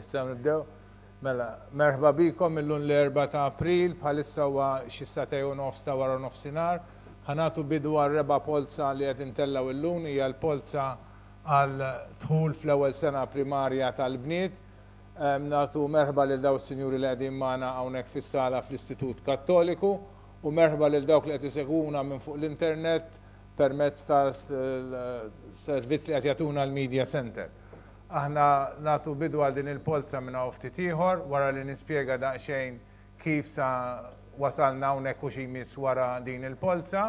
Nistgħu nibdew? Mela, merħba bikom illum l-Erbgħa ta' April, bħalissa huwa xi sagħtejn u nofs ta' wara nofsinhar. Ħa nagħtu bidu għar-reba' polza li qed intellgħu illum, hija l-polza għal dħul fl-ewwel sena primarja tal-bniet. Nagħtu merħba lil dawn is-sinjuri li qegħdin magħna hawnhekk fis-sala fl-Istitut Kattoliku u merħba lil dawk li qed isegwuna minn fuq l-internet permezz tas-servizz li qed jagħtuna l-Media Centre. Aħna nagħtu bidu għal din il-polza minn hawn ftit ieħor, wara li nispjega daqsxejn kif sa wasalna hawnhekk u xi jmiss wara din il-polza,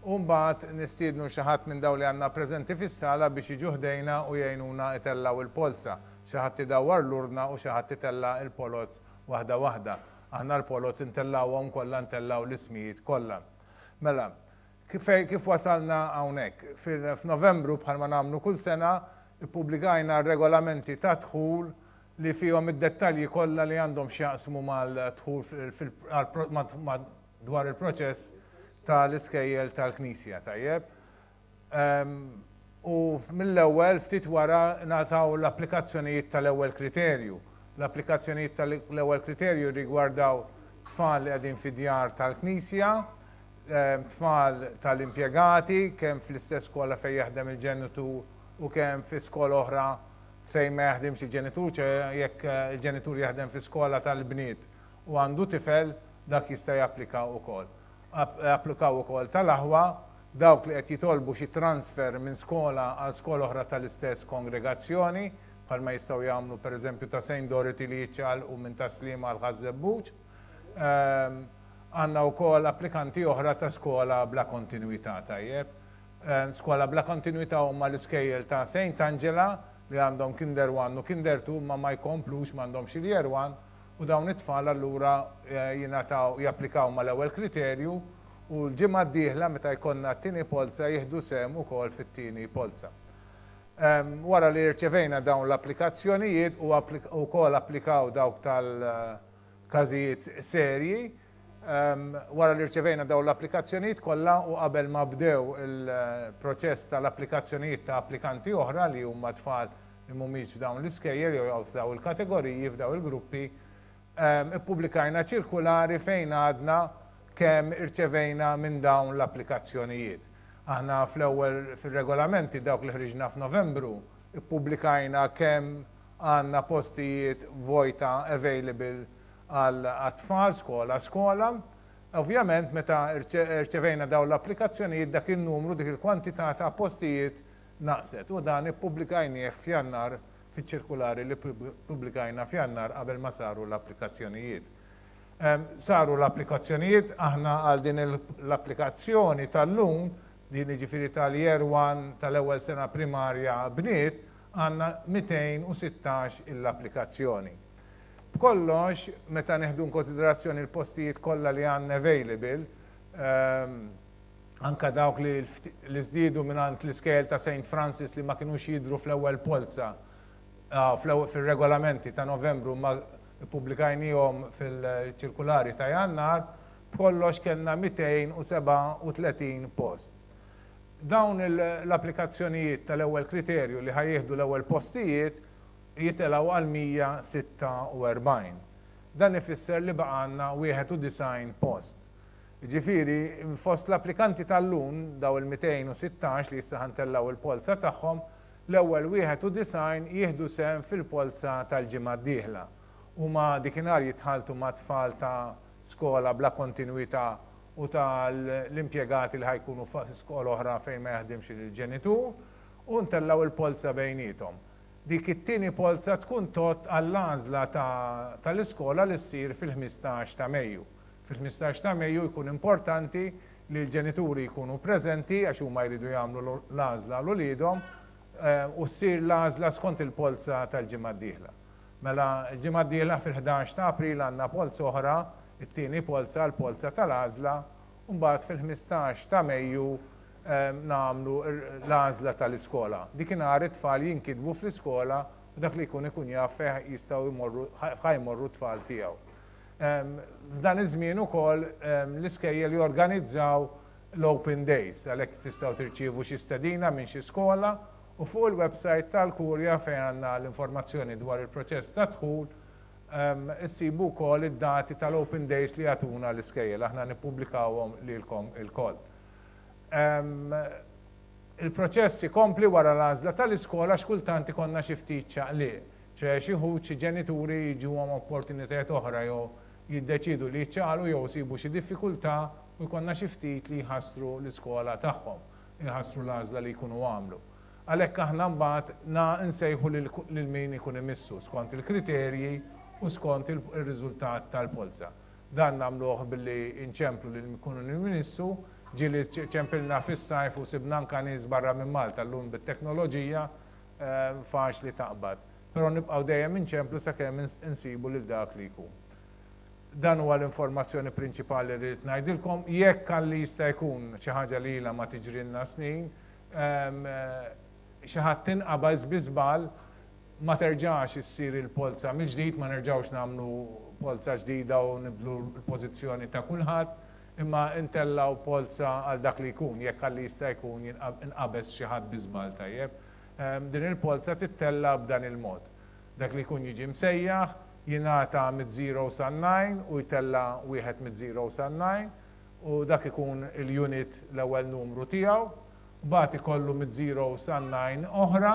u mbagħad nistiednu xi ħadd minn dawn li għandna preżenti fis-sala biex jiġu ħdejna u jgħinuna itellgħu l-polza. Xi ħadd idawwar l-urna u xi ħadd itella' l-poloz waħda waħda. Aħna l-poloz intellgħuhom kollha ntellgħu l-ismijiet kollha. Mela, Kif kif wasalna hawnhekk? F'Novembru, bħalma nagħmlu kull sena, ippubblikajna r-regolamenti tad-dħul li fihom id-dettalji kollha li għandhom x'jaqsmu mal-dħul dwar il-proċess tal-iskejjel tal-Knisja, tajjeb? U mill-ewwel ftit wara ngħataw l-applikazzjonijiet tal-ewwel kriterju. L-applikazzjonijiet tal-ewwel kriterju jirrigwardaw tfal li qegħdin fi djar tal-Knisja, tfal tal-impjegati, kemm fl-istess skola fejn jaħdem il-ġenitur u kemm fi skola oħra fejn ma jaħdimx il-ġenitur, ċe jekk il-ġenitur jaħdem fi skola tal-bniet u għandu tifel, dak jista' japplika wkoll. Applikaw ukoll tal-aħwa, dawk li qed jitolbu xi transfer minn skola għal skola oħra tal-istess kongregazzjoni, bħalma jistgħu jagħmlu pereżempju ta' Saint Dorothy li jiċċaqalqu minn Tas-Sliema għal Ħaż-Żebbuġ. Għandna wkoll applikanti oħra ta' skola bla kontinwità, tajjeb. Skola bla kontinwità huma l-iskejjel ta' Saint Angela li għandhom Kinder One u Kinder Two imma ma jkomplux, m'għandhomx il-Year One u dawn it-tfal allura jingħataw, japplikaw mal-ewwel kriterju u l-ġimgħa d-dieħla meta jkollna t-tieni polza jieħdu sehem ukoll fit-tieni polza. Wara li rċevejna dawn l-applikazzjonijiet u wkoll applikaw dawk tal każijiet serji. Wara li rċevejna dawn l-applikazzjonijiet kollha u qabel ma bdew il-proċess tal-applikazzjonijiet ta' applikanti oħra li huma tfal li mhumiex f'dawn l-iskejjel jew jaqgħu f'dawn il-kategoriji, f'dawn il-gruppi, ippubblikajna ċirkulari fejn għadna kemm irċevejna minn dawn l-applikazzjonijiet. Aħna fl-ewwel fir-regolamenti dawk li ħriġna f'Novembru ippubblikajna kemm Għandna postijiet vojta available għat-tfal skola skola. Ovvjament meta rċevejna dawn l-applikazzjonijiet dak in-numru, dik il-kwantità ta' postijiet naqset u dan ippubblikajnieh f'Jannar fiċ-ċirkulari li ppubblikajna f'Jannar qabel ma saru l-applikazzjonijiet. Saru l-applikazzjonijiet, aħna għal din l-applikazzjoni tal-lum, din jiġifieri tal-Year One tal-ewwel sena primarja bniet, Għandna 216 il-applikazzjoni. B'kollox, meta nieħdu inkonsiderazzjoni l-postijiet kollha li għandna available, anke dawk li li żdiedu mingħand l-iskejjel ta' Saint Francis li ma kinux jidhru fl-ewwel polza fir-regolamenti ta' Novembru imma ppubblikajniehom fil-ċirkulari ta' Jannar, b'kollox kellna 237 post. Dawn l-applikazzjonijiet tal-ewwel kriterju li ħa jieħdu l-ewwel postijiet jitilgħu għal 146. Dan ifisser li baqgħalna 91 post. Jiġifieri, fost l-applikanti tal-lum, dawn il-216 li issa ħa ntellgħu l-polza tagħhom, l-ewwel 91 jieħdu sehem fil-polza tal-ġimgħa d-dieħla. Huma dikinhar jitħalltu ma' tfal ta' skola bla kontinwità u ta' l-impjegati li ħa jkunu fi skola oħra fejn ma jaħdimx il-ġenitur, u ntellgħu l-polza bejniethom. Dik it-tieni polza tkun tgħodd għall-għażla ta' tal-iskola li ssir fil-15 ta' Mejju. Fil-15 ta' Mejju jkun importanti li l-ġenituri jkunu preżenti għax huma jridu jagħmlu l-għażla għal uliedhom u ssir l-għażla skont il-polza tal-ġimgħa d-dieħla. Mela l-ġimgħa d-dieħla fil-11 ta' April għandna polza oħra, it-tieni polza, l-polza tal-għażla, u mbagħad fil-15 ta' Mejju nagħmlu l-għażla tal-iskola. Dikinhar it-tfal jinkitbu fl-iskola u dak li jkun ikun jaf fejn jistgħu jmorru, ħa jmorru t-tfal tiegħu. F'dan iż-żmien ukoll l-iskejjel jorganizzaw l-open days, għalhekk tistgħu tirċievu xi stedina minn xi skola. U fuq il-website tal-Kurja fejn għandna l-informazzjoni dwar il-proċess ta' dħul, issibu wkoll id-dati tal-open days li jagħtuna l-iskejjel. Aħna nippubblikawhom lilkom ilkoll. Il-proċess ikompli wara l-għażla tal-iskola għax kultant ikollna xi ftit ċaqliq. Ċe xi wħud, xi ġenituri jiġuhom opportunitajiet oħra jew jiddeċiedu li jiċċaqalqu jew isibu xi diffikultà u jkollna xi ftit li jħassru l-iskola tagħhom, jħassru l-għażla li jkunu għamlu. Għalhekk aħna mbagħad na nsejħu lil min ikun imissu skont il-kriterji u skont ir-riżultat tal-polza. Dan nagħmluh billi nċemplu lil min ikun imissu, ġieli ċempilna fis-sajf u sibna anke nies barra minn Malta, llum bit-teknoloġija faċli taqbad. Però nibqgħu dejjem inċemplu sakemm insibu lil dak li jkun. Dan huwa l-informazzjoni prinċipali li rrid ngħidilkom. Jekk għalli jista' jkun xi ħaġa li ilha ma tiġrilna snin, xi ħadd inqabeż bi żball, ma terġax issir il-polza mill-ġdid, ma nerġgħux nagħmlu polza ġdida u nibdlu l-pożizzjoni ta' kulħadd, imma ntellgħu polza għal dak li jkun, jekk għalli jista' jkun inqabeż xi ħadd bi żball tajjeb. Din il-polza tittella' b'dan il-mod. Dak li jkun jiġi msejjaħ, jingħata mid-zero san-nine u jtella' wieħed mid-zero san-nine u dak ikun il-unit l-ewwel numru tiegħu. Mbagħad ikollu mid-zero san-nine oħra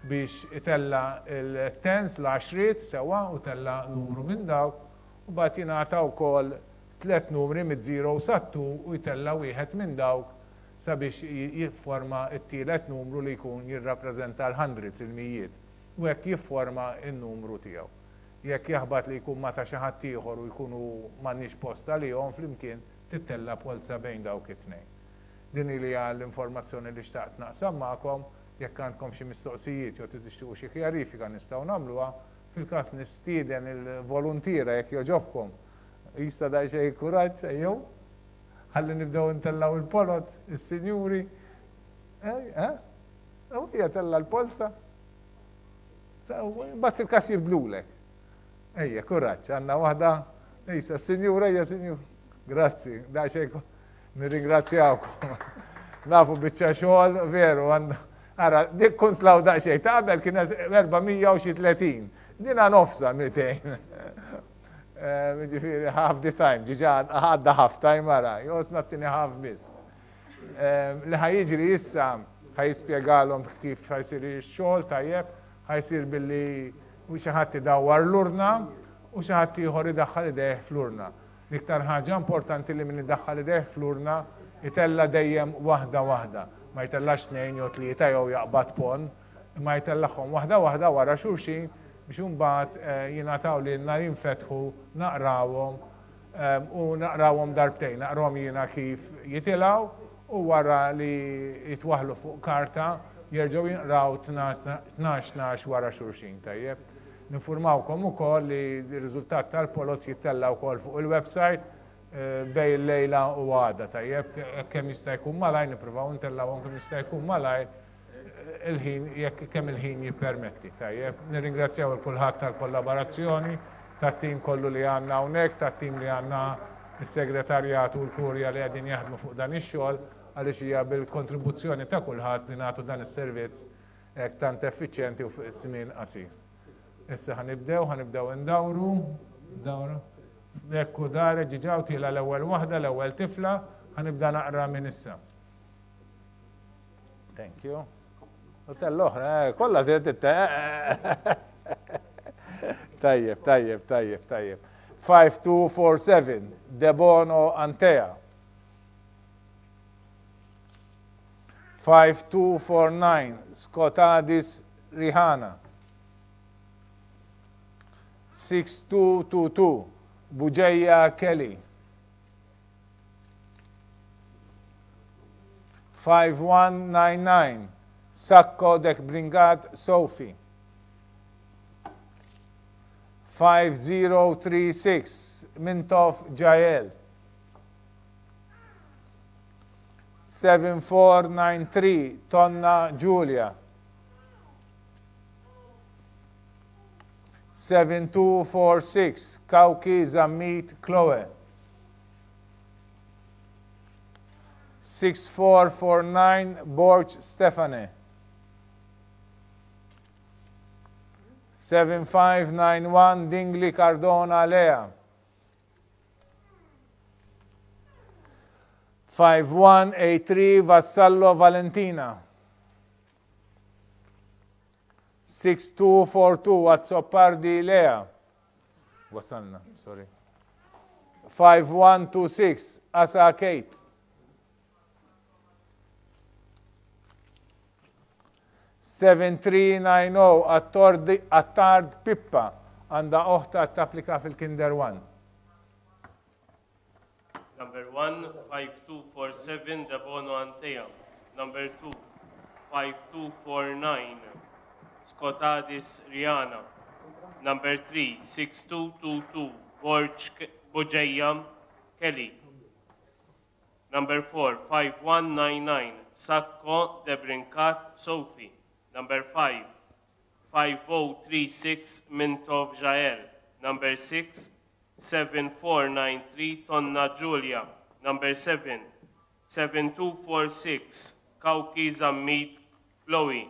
biex itella' l-tens, l-għaxriet, sewwa, u tella' numru minn dawk. U mbagħad jingħata wkoll tliet numri mid-zero sat-two u jtella' wieħed minn dawk sabiex jifforma t-tielet numru li jkun jirrappreżenta l-hundreds, il-mijiet, u hekk jifforma n-numru tiegħu. Jekk jaħbat li jkun ma ta' xi ħadd ieħor u jkunu m'għandniex post għalihom flimkien, tittella' polza bejn dawk it-tnejn. Din hija l-informazzjoni li xtaqt naqsam magħkom. Jekk għandkom xi mistoqsijiet jew tixtiequ xi kjarifika nistgħu nagħmluha. Fil-każ nistieden il-voluntiera jekk jogħġobkom. Jista' daqsxejn kuraġġ, ejjew. Ħalli nibdew intellgħu il-poloz, is-sinjuri. Eh, eh? U hija tella' l-polza. Mbagħad fil-każ jibdlulek. Ejja, kuraġġ, għandna waħda. Ejsa, sinjura, ejja, sinjur. Grazzi, daqsxejn nirringrazzjawkom. Nafu biċċa xogħol, veru, għandna. Ara, dik kunslaw daqsxejn, ta' qabel kienet 400 u xi 30. Dina nofsa 200. Ġifieri, half the time, ġiġa għadda half time ara, josna t-tieni half biss. Li ħa jiġri issa, ħa jispjegalhom kif ħa jsir ix-xogħol tajjeb, ħa jsir billi xi ħadd idawwar l-urna u xi ħadd ieħor idaħħal idejh fl-urna. L-iktar ħaġa importanti li min idaħħal idejh fl-urna jtella' dejjem waħda waħda. Ma jtellax tnejn jew tlieta jew jaqbad ponn, imma jtellagħhom waħda waħda wara xulxin biex imbagħad jingħataw lilna jinfetħu, naqrawhom u naqrawhom darbtejn, naqrahom jiena kif jitilgħu u wara li jitwaħħlu fuq karta jerġgħu jinqraw 12 12 wara xulxin, tajjeb. Ninfurmawkom ukoll li r-riżultat tal-poloz jittella' wkoll fuq il-website bejn illejla u għada, tajjeb, kemm jista' jkun malajr nippruvaw intellgħuhom kemm jista' jkun malajr il-ħin jekk kemm il-ħin jippermetti. Tajjeb, nirringrazzjaw il kulħadd tal-kollaborazzjoni, tat-tim kollu li għandna hawnhekk, tat-tim li għandna is-segretarjat u l-kurja li qegħdin jaħdmu fuq dan ix-xogħol għaliex hija bil-kontribuzzjoni ta' kulħadd li nagħtu dan is-servizz hekk tant effiċjenti u fuq żmien qasir. Issa ħa nibdew, ħa nibdew indawru, dawru. Ekku daret ġiġa u tiela l-ewwel waħda, l-ewwel tifla, ħa nibda naqra minn issa. Thank you. U tal-oħra, eh, kollha Tajjeb, tajjeb, tajjeb, tajjeb. 5247, Debono Antea. 5249, Scotadis Rihana. 6222, Buġeja Kelly. 5199, Sacco Dek Bringat Sophie. 5036, Mintoff Jael. 7493, Tonna Julia. 7246, Kauki Zammit Chloe. 6449, Borg Stefane. 7591 Dingli Cardona Lea. 5183 Vassallo Valentina. 6242 Azzopardi Lea. Wasalna, sorry. 5126 Asa Kate. 7390 Attard Pippa għandha oħtha tapplika fil-Kinder 1. Number 1, 5247 Debono Antea. Number 2, 5249 Scotadis Rihanna. Number 3, 6222 Borg Bugeja Kelly. Number 4, 5199 Sacco Debrincat Sophie. Number 5, 5036 Mintov Jael. Number 6, 7493 Tonna Julia. Number 7, 7246 Kauki Zammit Chloe.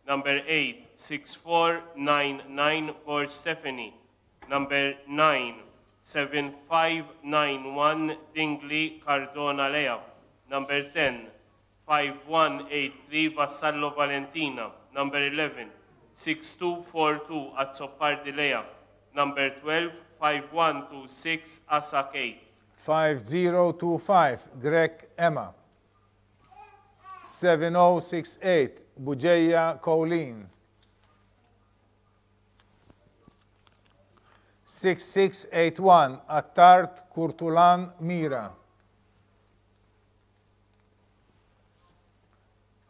Number 8, 6499 Borg Stephanie. Number 9, 7591 Dingley Cardona Lea. Number 10, 5183 Vassallo Valentina. Number 11, 6242 Azzopardi Lea. Number 12, 5126 Asa Kate. 5025 Grech Emma. 7068 Bugeja Colleen. 6681 Attard Kurtulan Mira.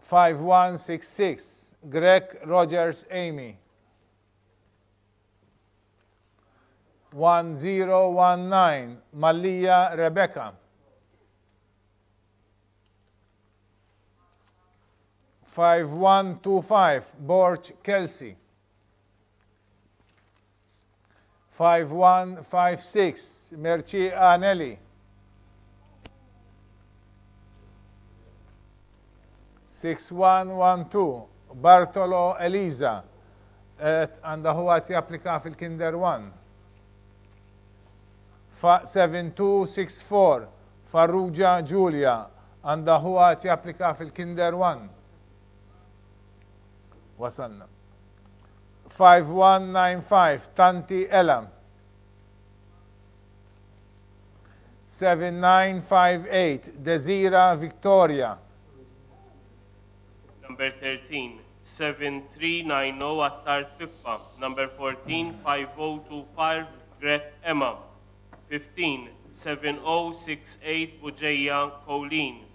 5166 Grech Rogers Amy. 1019 Mallia Rebecca. 5125 Borg Kelsey. 5156 Merci Anelli. 6112 Bartolo Eliza għandha ħuha japplika fil-Kinder 1. 7264 Farrugia Giulia għandha ħuha japplika fil-Kinder 1. Wasalna. 5195 Tanti Ella. 7958 Desira Victoria. Number 13, 7390 Attard Pippa. Number 14, 5025 Grech Emma. 15, 7068 Bugeja Colleen.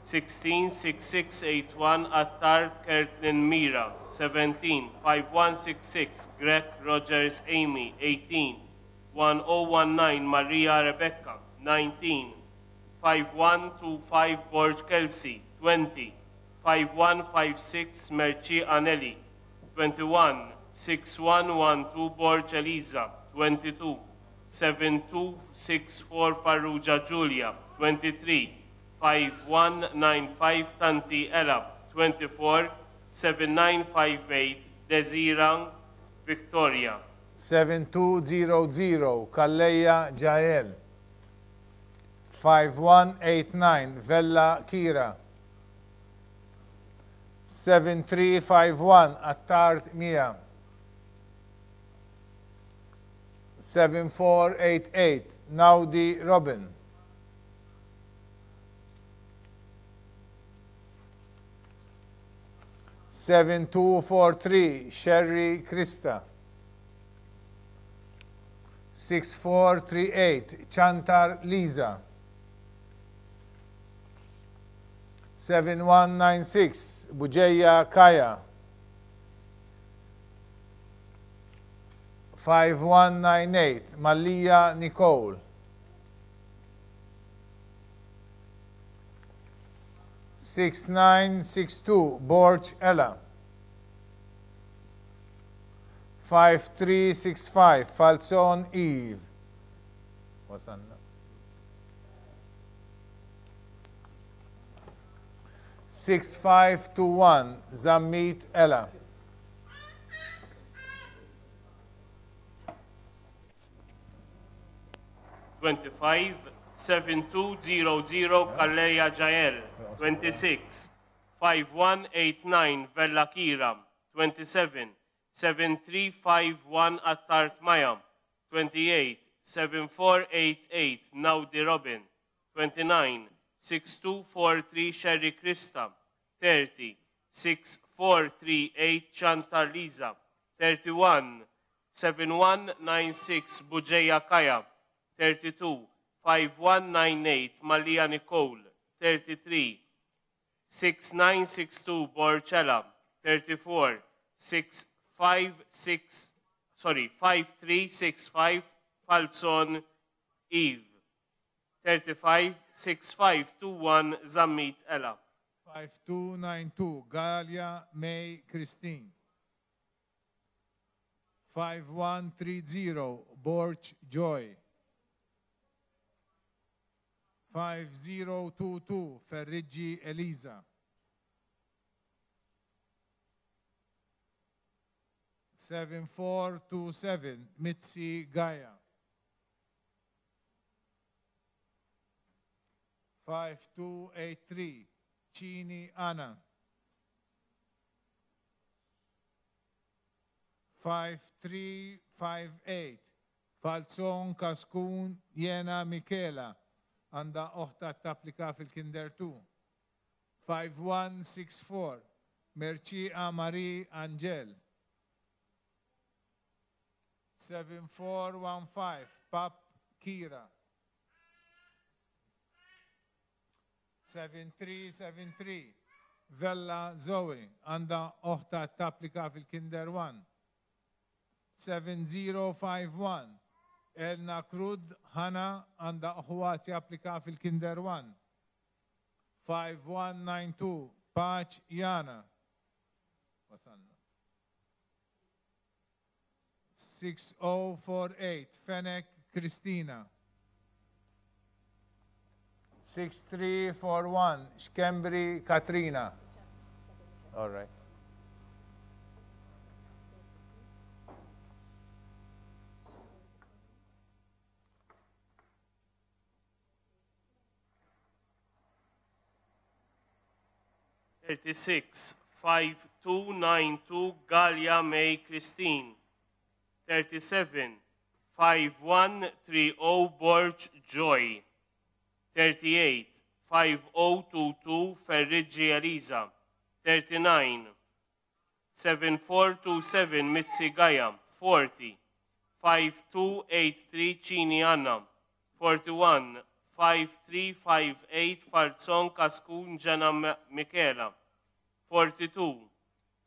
16, 6681 Attard Kertlin Mira. 17, 5166 Grech Rogers Amy. 18, 1019 Maria Rebecca. 19, 5125 Borg Kelsey. 20, 5156 Merci Anelli. 21, 6112 Borg Eliza. 22, 7264 Farrugia Giulia. 23, 5195 Tanti Ella. 24, 7958 Desira Victoria. 7200 Calleja Jael. 5189 Vella Kira. 7351 Attard Mia. 7488 Naudi Robin. 7243 Sherry Krista. 6438 Chantar Lisa. 7196 Bugeja Kaya. 5198 Malia Nicole. 6962 Borg Ella. 5365 Falzon Eve. Wasalna. 6521 Zammit Ella. 25 7200 Calleja Jael, 26 5189 Vella Kira, 27 7351 Attard Maya, 28 7488 Naudi Robin, 29 6243 Sherry Krista, 30 6438 Chantal Lisa, 31 7196 Bugeja Kaya, 32 5198 Malia Nicole, 33 6962 Borcella, 34 656 sorry 5365 Falzon Eve, 35 6521 Zammit Ella. 5292 Galia May Christine. 5130 Borch Joy. 5022 Ferriggi Elisa. 7427 Mitzi Gaia. 5283 Cini Anna. 5358 Falzon Kaskun Jena Michela għandha oħta tapplika fil-Kinder 2. 5164 Merċieqa Marie Angel. 7415 Pap Kira. 7373 Vella Zoe għandha oħta tapplika fil-Kinder 1. 7051 Elna Krud Hanna għandha aħwat japplika fil-Kinder 1. 5192 Paċ Jana. Wasalna. 6048 Fenek Kristina. 6341 Schembri Katrina. All right. 36 5292 Gallia May Christine, 37 5130 Borg Joy, 38 5022 Ferriggi Elisa, 39 7427 Mitzi Gaia, 40 5283 Cini Anna, 41 5358 Falzon Kaskun Ġana Michela, 42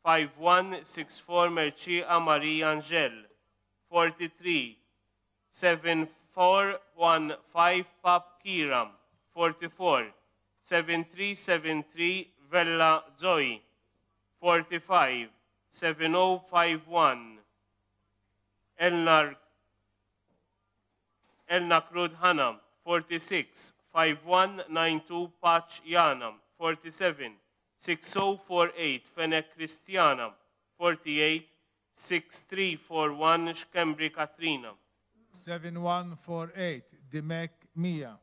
5164 Merċieqa Maria Angel, 43 7415 Pap Kiram, 44 7373 Vella Zoe, 45 7051 Elnar Elna Krud Hanam, 46 5192 Paċ Jana, 47 6048 Fenek Christiana, 48 6341 Schembri Katrina, 7148 Dimek Mia.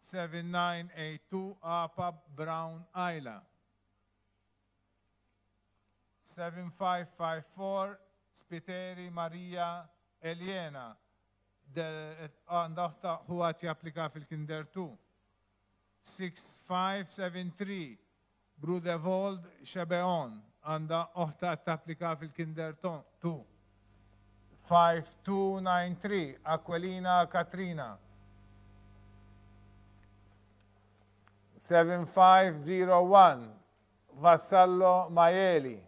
7982 Apap Brown Ayla. 7554 Spiteri Maria Eliena. Għandha oħta ħuha japplika fil-Kinder 2. 6573 Brudevold Shebeon għandha oħta tapplika fil-Kinder 2. 5293 Aquilina Katrina. 7501 Vassallo Maieli.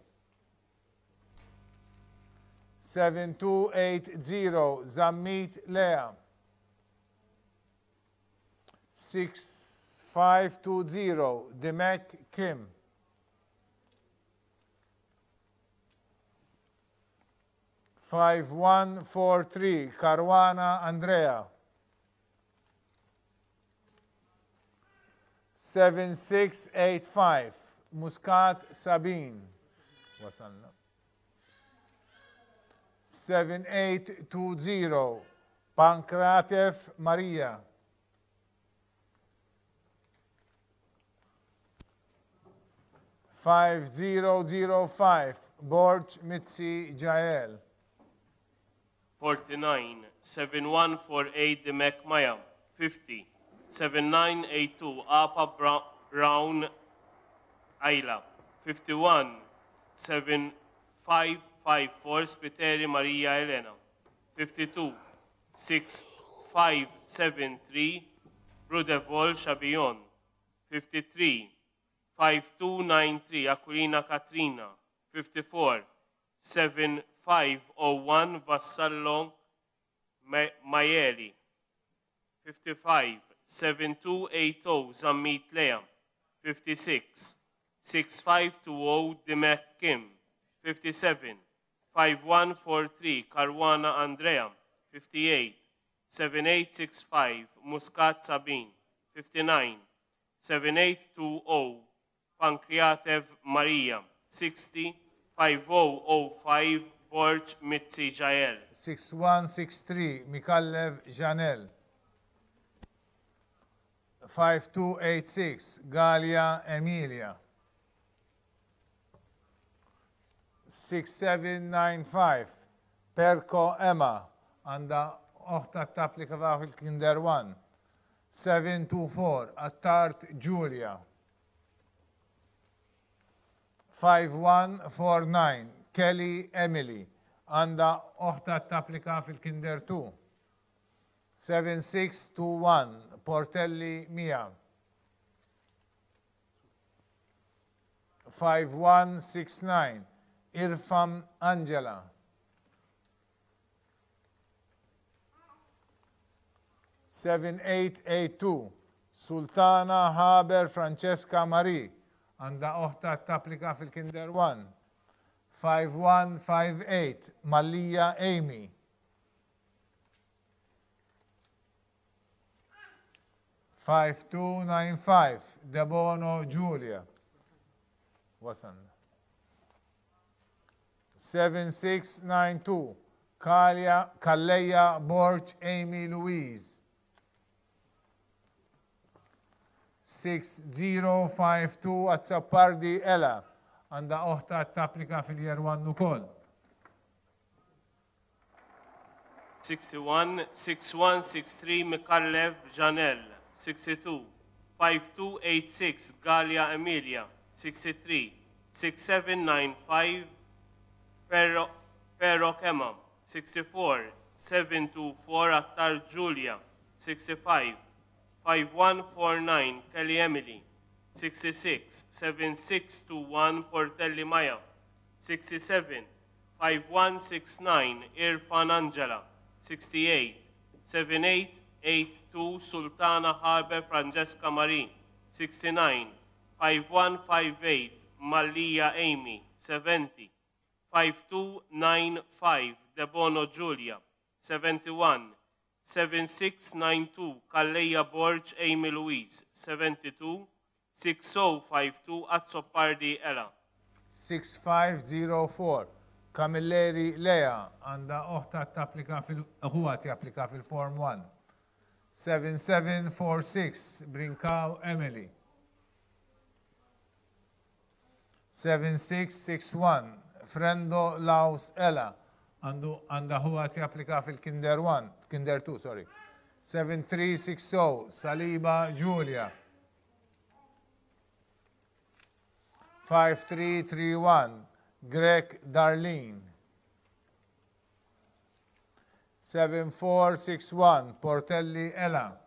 7280 Zammit Lea. 6520 Dimek Kim. 5143 Caruana Andrea. 7685 Muscat Sabine. Wasalna. 7820 Pankratev Maria. 5005 Borg Mizzi Jael. 49, 7148 Dimech Maya, 50, 7982 Apa Brown Ayla, 51, 7554 Spiteri Maria Elena, 52, 6573 Rudevol Chabion, 53, 5293 Aquilina Katrina, 54, 7501 Vassallo Maieli, 55, 7280 Zammit Lea, 56, 6520 Dimech Kim, 57, 5143 Caruana Andrea, 58, 7865 Muscat Sabin, 59, 7820 Pankriatev Maria, 60, 5005 Borg Mizzi Jael. 6163 Mikallev Janel. 5286 Galia Emilia. 6795 Perko Emma għandha oħtha tapplika fil-Kinder 1. 724 Attard Julia. 5149 Kelly Emily għandha oħtha tapplika fil-Kinder 2. 7621 Portelli Mia. 5169 Irfam Angela. 7882 Sultana Haber Francesca Marie għandha oħtha tapplika fil-Kinder 1. 5158 Mallia Amy. 5295 Debono Julia. Wasalna. 7692 Kalia Kalleja Borg Amy Louise. 6052 Azzopardi Ella għandha oħtha tapplika fil-Year 1 ukoll. 61, 6163 Mikallev Janel, 62, 5286 Galia Emilia, 63, 6795 Ferro, Ferro Kema, 64, 724 Attar Julia, 65, 5149 Kelly Emily, 66, 7621 Portelli Maya, 67, 5169 Irfan Angela, 68, 7882 Sultana Harber Francesca Marie, 69, 5158 Malia Amy, 70, 5295 Debono Julia, 71, 7692 Kalleja Borg Amy Louise, 72, 6052 Azzopardi Ella. 6504 Camilleri Lea għandha oħtha tapplika fil ħuha japplika fil-Form 1. 7746 Brinkaw Emily. 7661 Frendo Laus Ella għandu għandha ħuha japplika fil-Kinder 1, Kinder 2, sorry. 7360 Saliba Julia. 5331 Greg Darlene. 7461 Portelli Ella.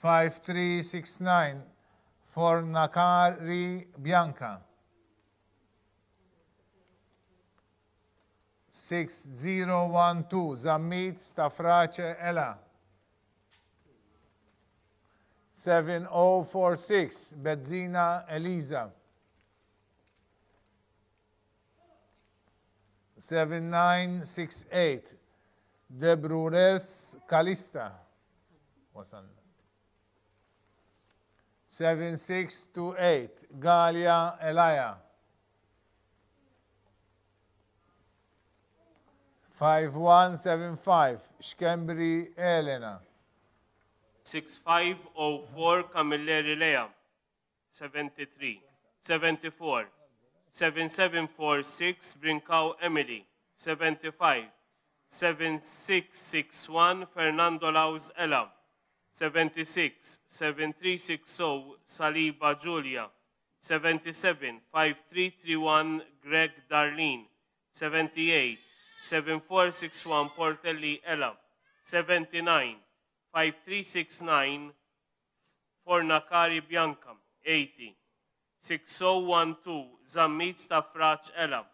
5369 Fornacari Bianca. 6012 Zammit Stafrace Ella. 7046 Bezzina Elisa. 7968 Debrures Calista. Wasalna. 7628 Galia Elia. 5175 Schembri Elena. 6504 Camilleri Lea, 73, 74, 7746 Brincau Emily, 75, 7661 Fernando Laus Ella, 76, 7360 Saliba Giulia, 77, 5331 Greg Darlene, 78, 7461 Portelli Ella, 79, 5369 Fornacari Bianca, 80, 6012 Zammit Stafrace Ella,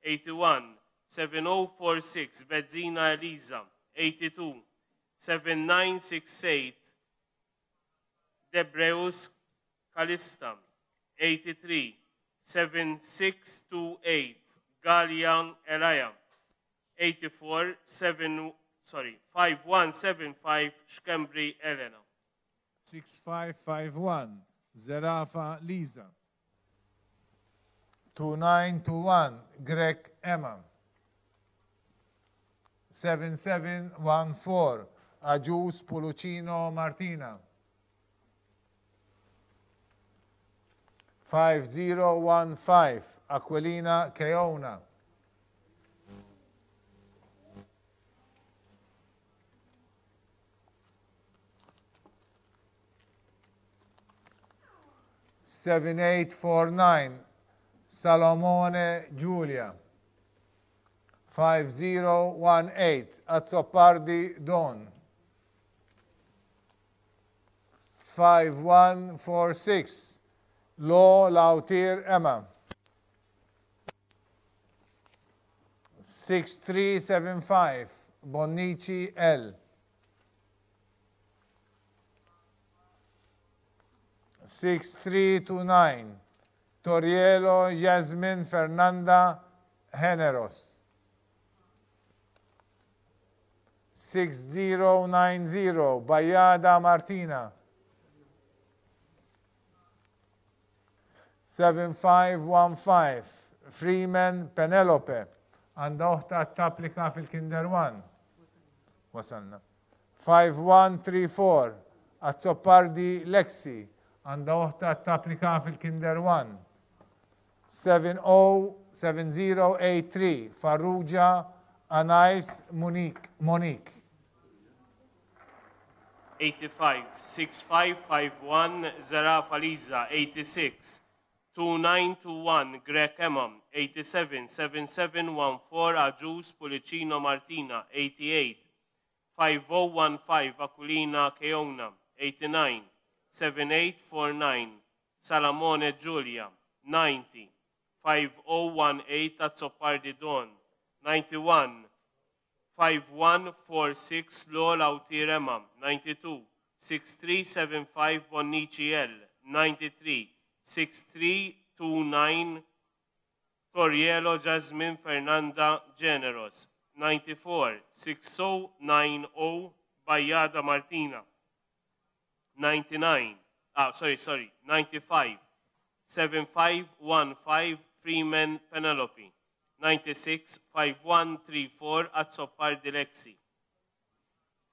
81, 7046 Bezzina Elisa, 82, 7968 Debreus Calista, 83, 7628 Gallian Elia, 84, 7, sorry, 5175 Schembri Elena. 6551 Zerafa Lisa. 2921 Grech Emma. 7714 Agius Pulucino Martina. 5015 Aquilina Keona. 7849 Salomone Giulia. 5018 Azzopardi Don. 5146 Lo Lautir Emma. 6375 Bonnici L. 6329 Torielo Jasmine Fernanda Generos. 6090 Bayada Martina. 7515 Freeman Penelope. Għandha oħta tapplika fil-Kinder 1. Wasalna. 5134 Azzopardi Lexi. Għandha oħta tapplika fil-Kinder 1. 707083 Farrugia Anais Monique. Monique. 85, 6551 Zerafa Liza, 86, 2921 Grech Emma, 87, 7714 Agius Pulicino Martina, 88, 5015 Aquilina Keona, 89, 7849 Salamone Giulia, 90, 5018 Azzopardi Don, 91, 5146 Lola Autirema, 92, 6375 Bonnici L, 93, 6329 Torielo Jasmine Fernanda Generos, 94, 6090 Bayada Martina, 99, sorry, 95, 7515 Freeman Penelope, 96, 5134 Azzopardi Lexi.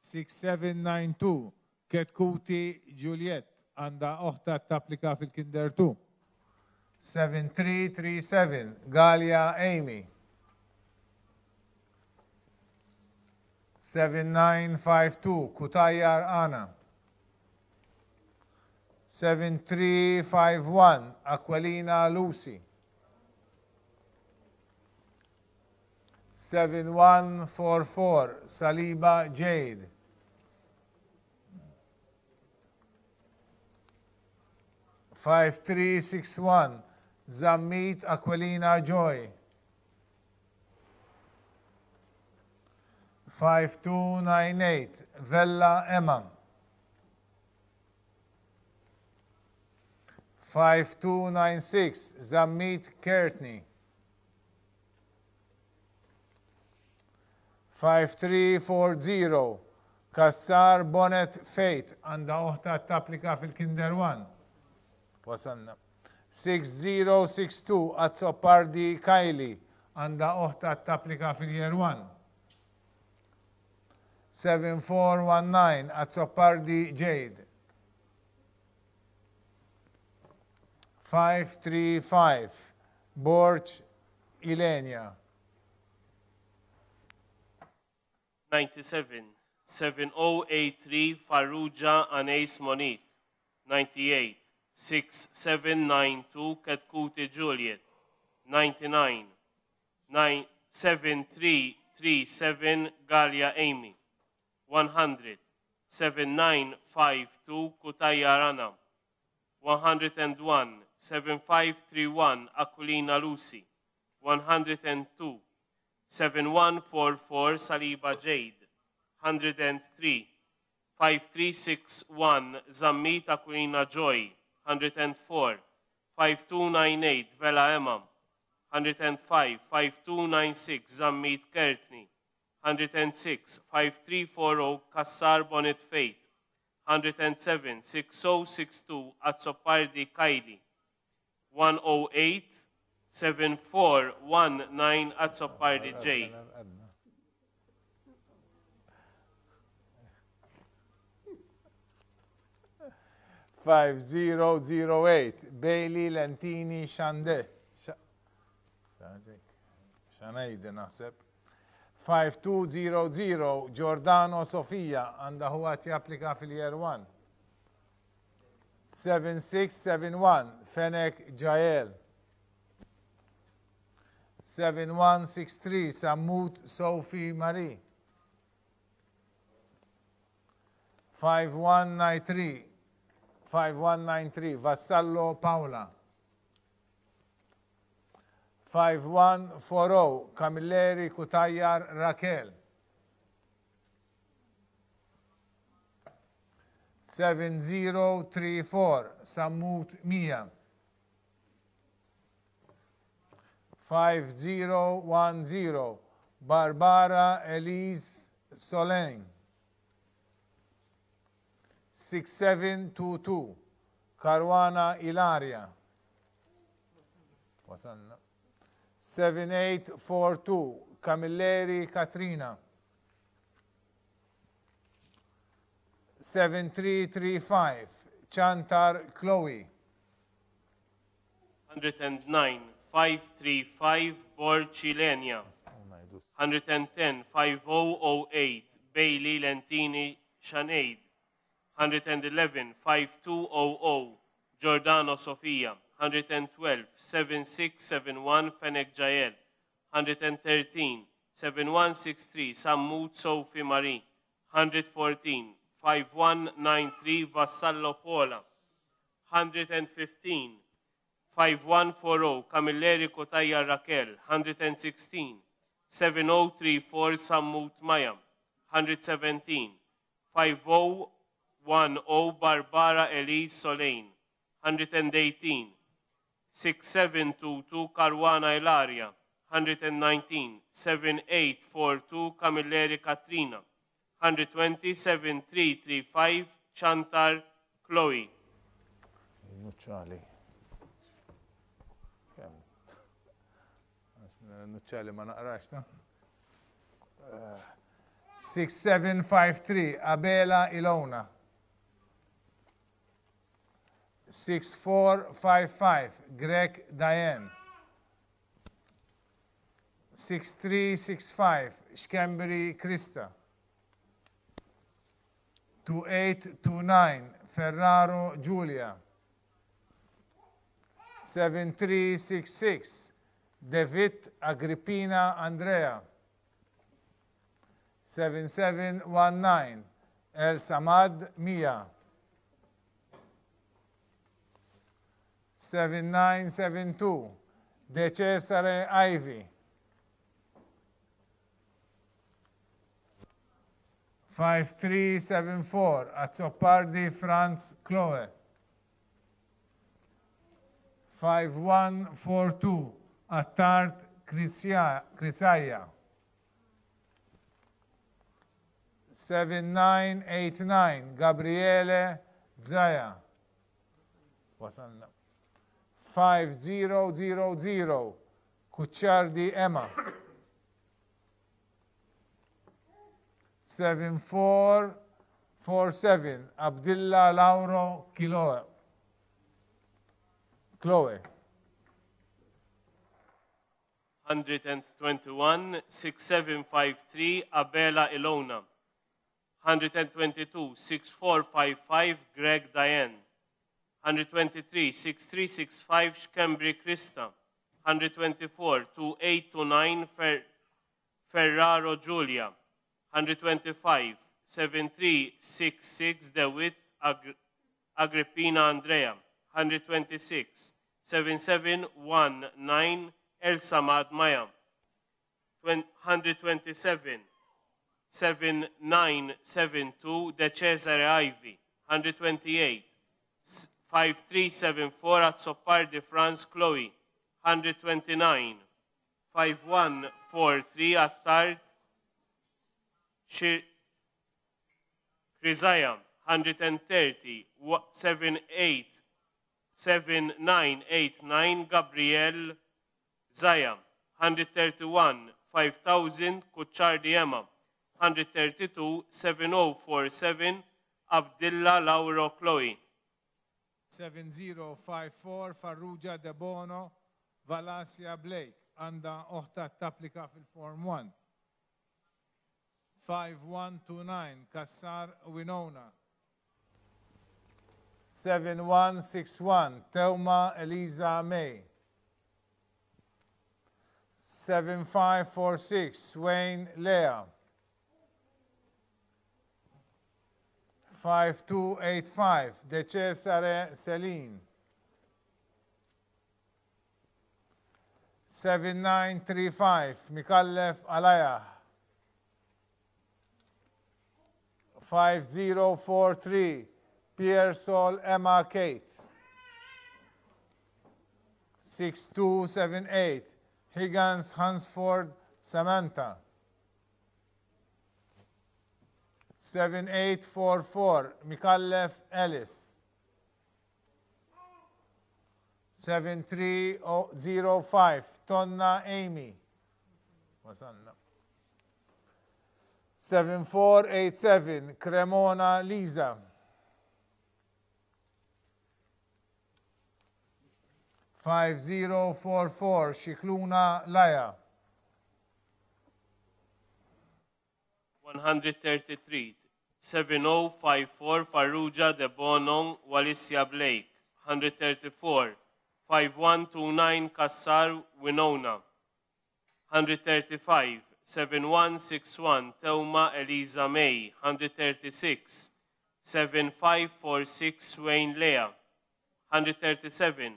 6792 Ketkuti Juliet. Għandha oħta tapplika fil-Kinder 2. 7337 Galia Amy. 7952 Kutajar Anna. 7351 Aquilina Lucy. 7144 Saliba Jade. 5361 Zammit Aquilina Joy. 5298 Vella Emma. 5296 Zammit Kertney. 5340 Kassar Bonnet Fate. Għandha oħta tapplika fil-Kinder 1. Wasalna. 6062 Azzopardi Kylie. Għandha oħta tapplika fil-Year 1. 7419 Azzopardi Jade. 535 Borg Ilenia. 97 7083 Farrugia Anais Monique. 98 6792 Chetcuti Juliet. 99 9 7337 Galea Amy. 100 7952 Cutajar Anna. 101 7531 Aquilina Lucy. 102 7144 Saliba Jade. 103 5361 Zammit Aquilina Joy. 104 5298 Vella Emma. 105 5296 Zammit Kertney. 106 5340 Cassar Bonnet Fate. 107 6062 Azzopardi Kylie. 108 7419 Azzopardi J. 5008 Bailey Lentini Shande. Xanejdi naħseb. 5200 Giordano Sofia għandha huwa japplika fil-year 1. 7671 Fenech Jael. 7163 Sammut Sophie Marie. 5193 5193 Vassallo Paola. 5140 Camilleri Cutajar Raquel. 7034 Sammut Mia. 5010 Barbara Elise Solein. 6722 Caruana Ilaria. Wasalna. 7842 Camilleri Katrina. 7335 Chantar Chloe. 109 535 Borg Ilenia. 110 5008 Bailey Lentini Sinead. 111 5200 Giordano Sofia. 112 7671 Fenech Jael. 113 7163 Sammut Sophie Marie. 114 5193 Vassallo Paola. 115 5140 Camilleri Cutajar Raquel. 116 7034 Sammut Maya. 117 5010 Barbara Elise Solein. 118 6722 Caruana Ilaria. 119 7842 Camilleri Katrina. 120 7335 Chantar Chloe. Nuċċali. Kemm? Nuċċali ma naqrax, ta? 6753 Abela Ilona. 6455 Grech Diane. 6365 Schembri Krista. 2829 Ferraro Giulia. 7366 David Agrippina Andrea. 7719 El Samad Mia. 7972 De Cesare Ivy. 5374 Azzopardi Franz Chloe. 5142 Attard Krizaja. 7989 Gabriele Zaja. Wasalna. 5000 Cucciardi Emma. 7447 Abdilla Lauro Kiloe. Chloe. 121 6753 Abela Ilona. 122 6455 Greg Diane. 123 6365 Shkembri Krista. 124 2829 Fer Ferraro Giulia. 125 7366 DeWitt Agri Agrippina Andrea. 126 7719 El Samad Maya. 127 7972 De Cesare Ivy. 128 5374 Azzopardi France Chloe. 129 5143 Attard Krizaya. 130 78 7989 Gabriel Zaya. 131 5000 Cucciardi Emma. 132 7047 Abdillah Lauro Chloe. 7054 Farrugia Debono Valasia Blake għandha oħtha tapplika fil-Form 1. 5129 Kassar Winona. 7161 Teuma Eliza May. 7546 Wayne Lea. 5285 De Cesare Celine. 7935 Mikallef Alaya. 5043 Piersol Emma Kate. 6278 Higgins Hansford Samantha. 7844 Mikallef Ellis. 7305 Tonna Amy. Wasalna. 7487 Cremona Lisa. 5044 Shikluna Laya. 133 7054 Farrugia De Bonon Walicia Blake. 134 5129 Kassar Winona. 135 7161 Teuma Eliza May. 136 7546 Wayne Lea. 137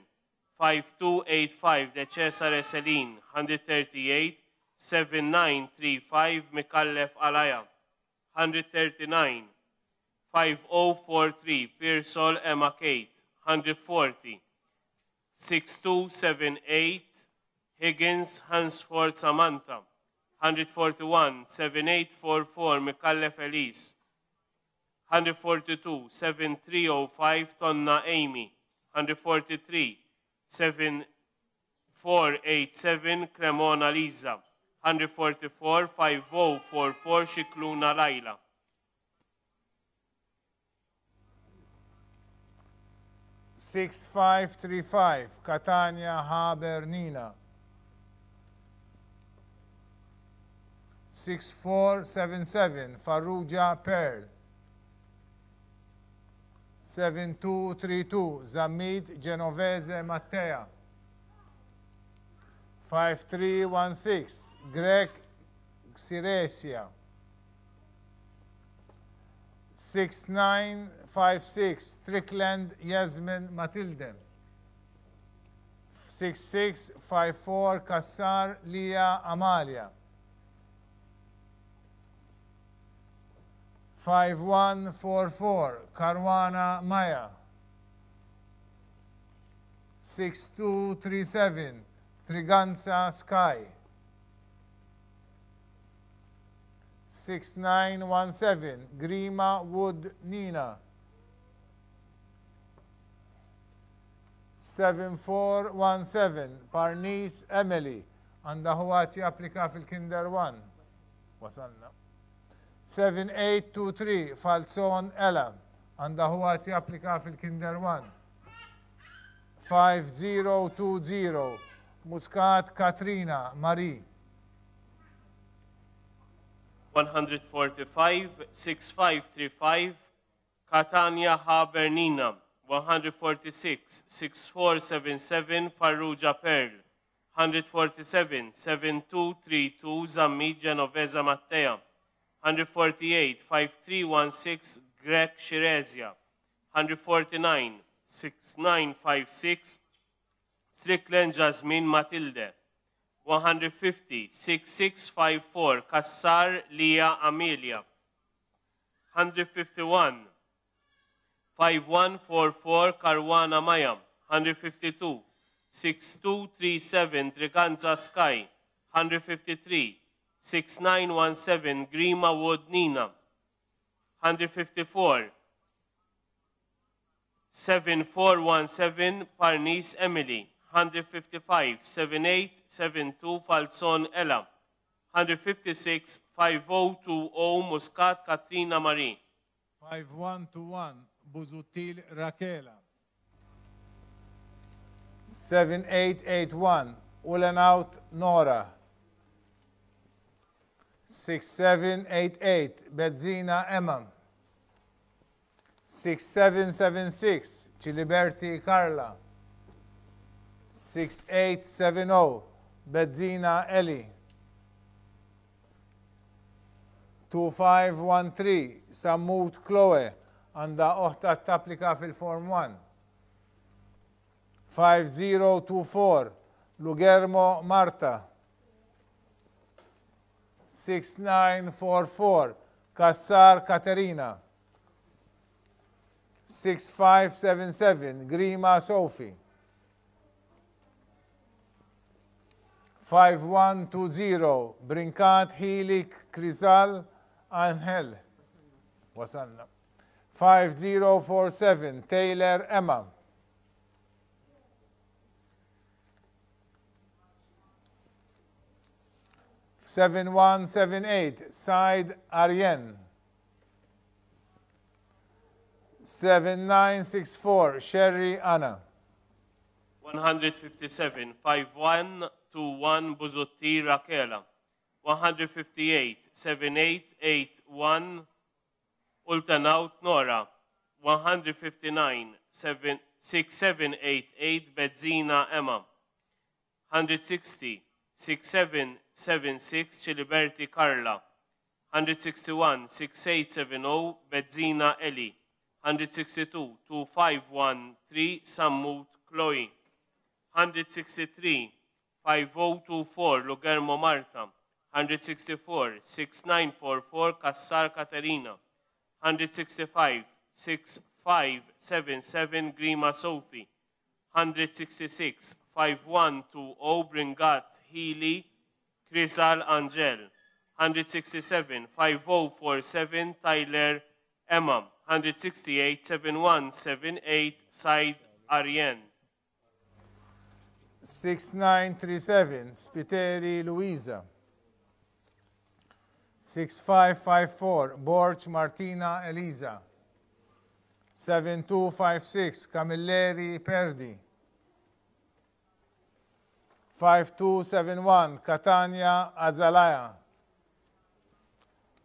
5285 De Cesare Celine. 138 7935 Mikallef Alaya. 139 5043 Pearsall Emma Kate. 140 6278 Higgins Hansford Samantha. 141 7844 Mikallef Elise. 142 7305 Tonna Amy. 143 7487 Cremona Lisa. 144 5044 Shikluna Laila. 6535 Catania Haber Nina. 6477 Farrugia Pearl. 7232 Zammit Genovese Mattea. 5316 Greg Xiresia. 6956 Strickland Yasmin Matilde. 6654 Kassar Lia Amalia. 5144 Caruana Maya. 6237 Triganza Sky. 6917 Grima Wood Nina. 7417 Parnis Emily. Għandha ħuha japplika fil-Kinder 1. Wasalna. 7823 Falzon Ella, għandha ħuha qed japplika fil-Kinder 1. 5020 Muscat Katrina Marie. 145 6535 Catania H. Bernina. 146 6477 Farrugia Pearl. 147 7232 Zammit Genovesa Mattea. 148 5316 Grech Shirezia. 149 6956 Strickland Jasmine Matilde. 150 6654 Cassar Lia Amelia. 151 5144 Caruana Maya. 152 6237 Triganza Sky. 153 6917 Grima Wood Nina. 154 7417 Parnis Emily. 155 7872 Falzon Ella. 156 5020 Muscat Katrina Marie. 5121 Busuttil Rakela. 7881 Ulenaut Nora. 6788 Bezzina Emma. 6776 Ciliberti Carla. 6870 Bezzina Eli. 2513 Sammut Chloe, għandha oħtha tapplika fil-Form 1. 5024 Lugermo Marta. 6944 Cassar Caterina. 6577 Grima Sophie. 5120 Brincat Hilik Crisal Angel. Wasalna. 5047 Taylor Emma. 7178 Said Arjen. 7964 Sherry Anna. 157 5121 Buzutti Rakela. 158 7881 Ultanaut Nora. 159 6788 Bezzina Emma. 160 6776 Ciliberti Carla. 161 6870 Bezzina Eli. 162 2513 Sammut Chloe. 163 5024 Lugermo Marta. 164 6944 Cassar Caterina. 165 6577 Grima Sophie. 166 5120 Bringat Healy Crisal Angel. 167 5047 Tyler Emma. 168 7178 Said Arjen. 6937 Spiteri Luisa. 6554 Borch Martina Elisa. 7256 Camilleri Perdi. 5271 Catania Azalea.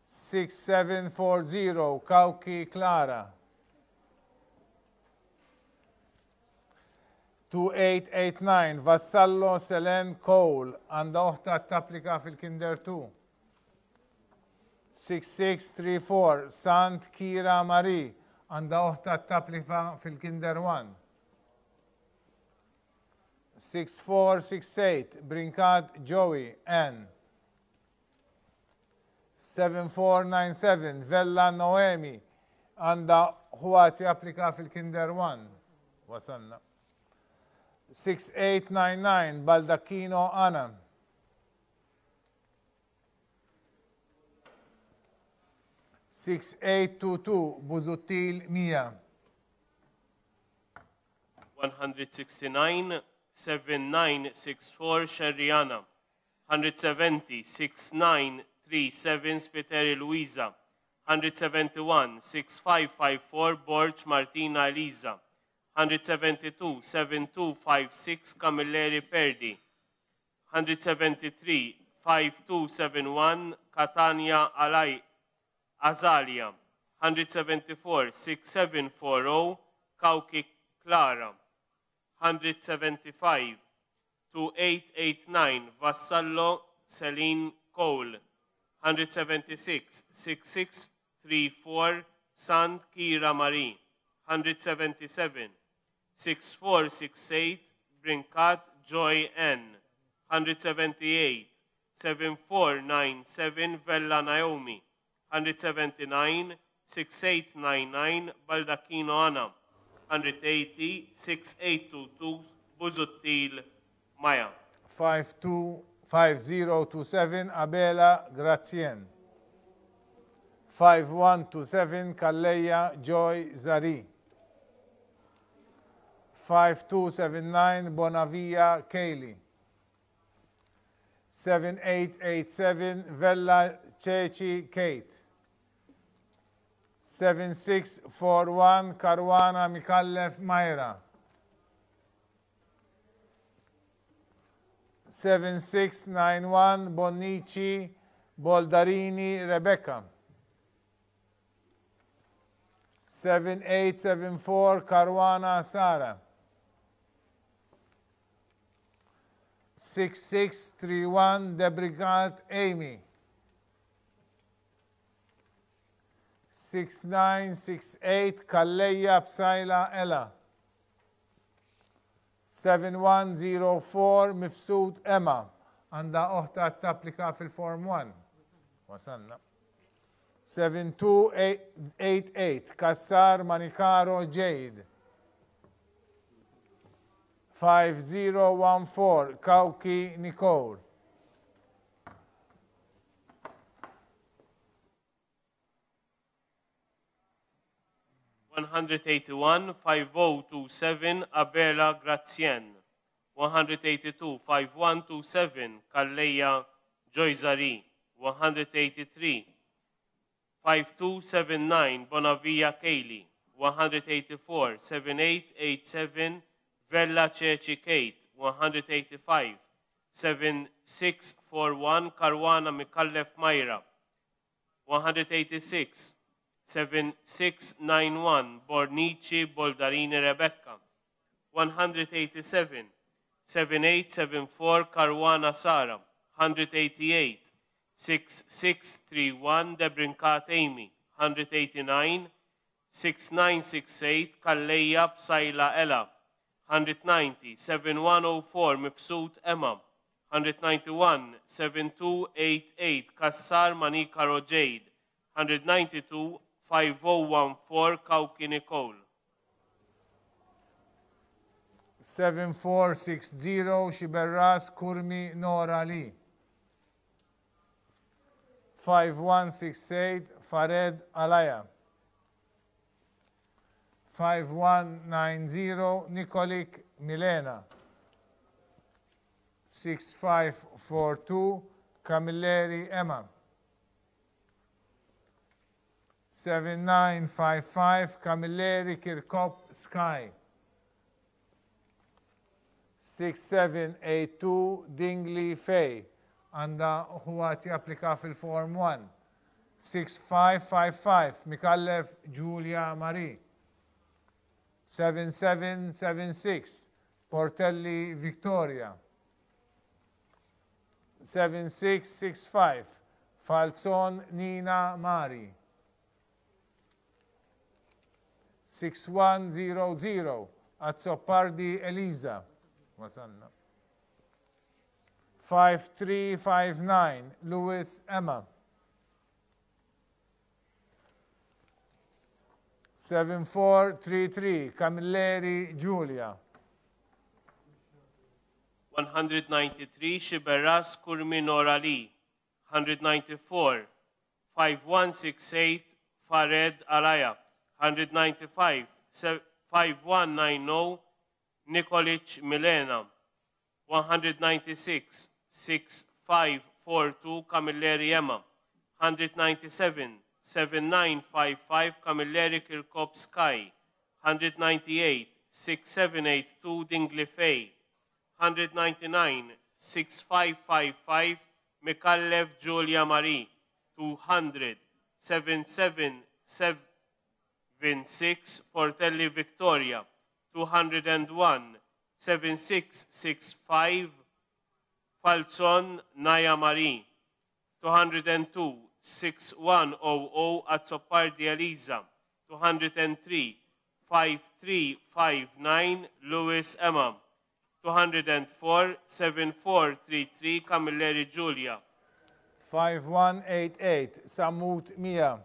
6740 Cauchi Clara. 2889 Vassallo Selen Cole, għandha oħtha tapplika fil-Kinder 2. 6634 Sant Kira Marie, għandha oħtha tapplika fil-Kinder 1. 6468 Brincat Joey N. 7497 Vella Noemi, għandha ħuha japplika fil-Kinder 1. Wasalna. 6899 Baldacchino Anna. 6822 Busuttil Mia. 169 7964 Sherriana. 170 6937 Spiteri Luisa. 171, 6554 Borg Martina Elisa, 172, 7256 Camilleri Perdi, 173, 5271 Catania Alai Azalia, 174, 6740 Kauki Clara, 175, 2889 Vassallo Celine Cole, 176, 6634 Sant Kira Marie, 177, 6468 Brincat Joy N, 178, 7497 Vella Naomi, 179, 6899 Baldacchino Anna, 180, 6822 Busuttil Maya. 525027 Abela Grazien. 5127 Calleja Joy Zari. 5279 Bonavia Kaylee. 7887 Vella Ceci Kate. 7641 Caruana Micallef Mayra. 7691 Bonnici Boldarini Rebecca. 7874 Caruana Sara. 6631 Debrigat Amy. 6968 Calleja Psaila Ella. 7104 Mifsud Emma. Għandha oħtha tapplika fil-Form 1. Wasalna. 7288 Kassar Manicaro Jade. 5014 Kauki Nicole. 181, 5027 Abela Grazien, 182, 5127 Calleja Joyzari, 183, 5279 Bonavia Kaylee, 184, 7887 Vella Ceci Kate, 185, 7641 Caruana Micallef Mayra, 186, 7691 Bornici Boldarini Rebecca, 187, 7874 Caruana Sara, 188, 6631 Debrincat Amy, 189, 6968 Calleja Psaila Ella, 190, 7104 Mifsud Emma, 191, 7288 Kassar Manika Rojade, 192, 5014 Kauki Nicole. 7460 Xiberras Curmi Nora Lee. 5168 Fared Alaya. 5190 Nikolik Milena. 6542 Camilleri Emma. 7955 Camilleri Kirkop Sky. 6782 Dingley Fay. Għandha ħuha japplika fil-Form 1. 6555 Micallef Julia Marie. 7776 Portelli Victoria. 7665 Falzon Nina Mari. 6100 Azzopardi Elisa. Wasalna. 5359 Lewis Emma. 7433 Camilleri Giulia. 193 Xiberras Curmi Nora Lee, 194 5168 Fared Alaya, 195 5190 Nikolic Milena, 196 6542 Camilleri Emma, 197 7955 Camilleri Kirkop Sky, 198 6782 Dingli Fay, 199 6555 Micallef Julia Marie, 200 7776 Portelli Victoria, 201 7665 Falzon Naya Marie, 202 6100 Azzopardi Elisa, 203 5359 Lewis Emma, 204 7433 Camilleri Giulia. 5188 Sammut Mia.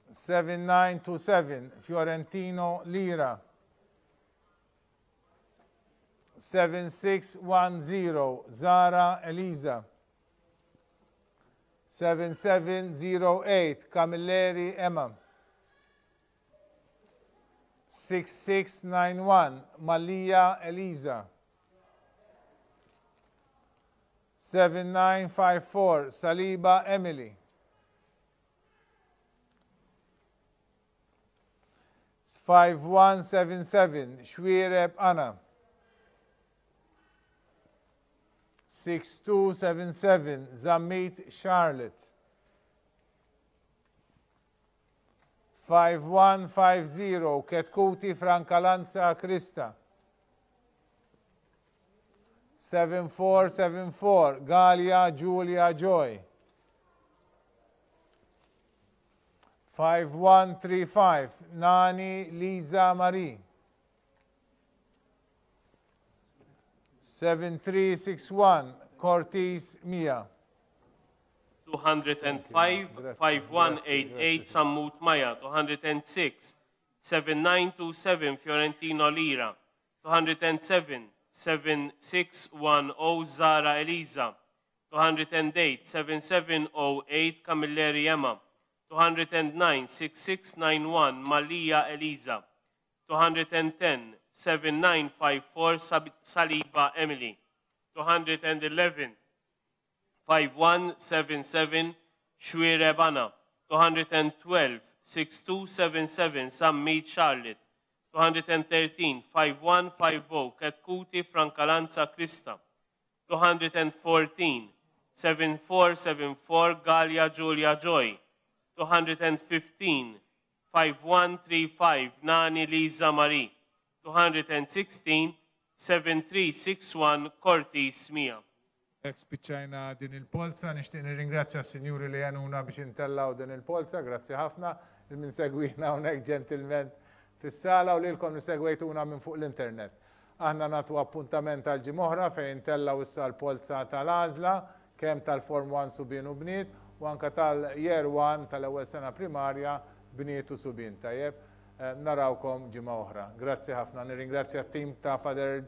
7927 Fiorentino Lira. 7610 Zara Elisa. 7708 Camilleri Emma. 6691 Malia Elisa. 7954 Saliba Emily. 5177 Xuereb Anna. 6277 Zammit Charlotte. 5150 Chetcuti Francalanza Krista. 7474 Galea Julia Joy. 5135 Nani Lisa Marie. 7361 Cortis Mia. 205 5188 Sammut Maya, 206 7927 Fiorentino Lira, 207 7610 Zara Elisa, 208 7708 Camilleri Emma, 209 6691 Malia Elisa, 210 7954 Saliba Emily, 211 5177 Xuereb Anna, 212 6277 Zammit Charlotte, 213 5150 Chetcuti Francalanza Krista, 214 7474 Galea Julia Joy, 215 5135 Nani Lisa Marie, 216 7361 Cortis Mia. Hekk spiċċajna din il-polza, nixtieq nirringrazzja s-sinjuri li għenuna biex intellaw din il-polza, grazzi ħafna lil min segwina hawnhekk ġentilment fis-sala u lilkom li segwejtuna minn fuq l-internet. Aħna nagħtu appuntament għal ġimgħa oħra fejn intellaw issa l-polza tal-għażla kemm tal-Form 1 subien u bniet u anke tal-Year 1 tal-ewwel sena primarja bniet u subien. Tajjeb? Narawkom ġimgħa oħra. Grazzi ħafna. Nirringrazzja t-tim ta' Father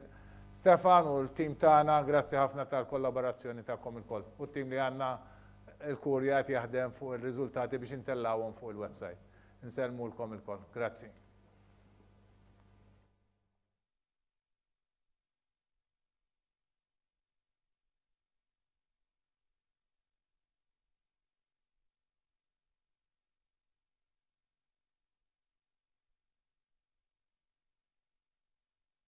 Stefan u l-tim tagħna, grazzi ħafna tal-kollaborazzjoni tagħkom ilkoll. U t-tim li għandna il-kurja qed jaħdem fuq ir-riżultati biex intellawhom fuq il-website. Insellmulkom ilkoll. Grazzi.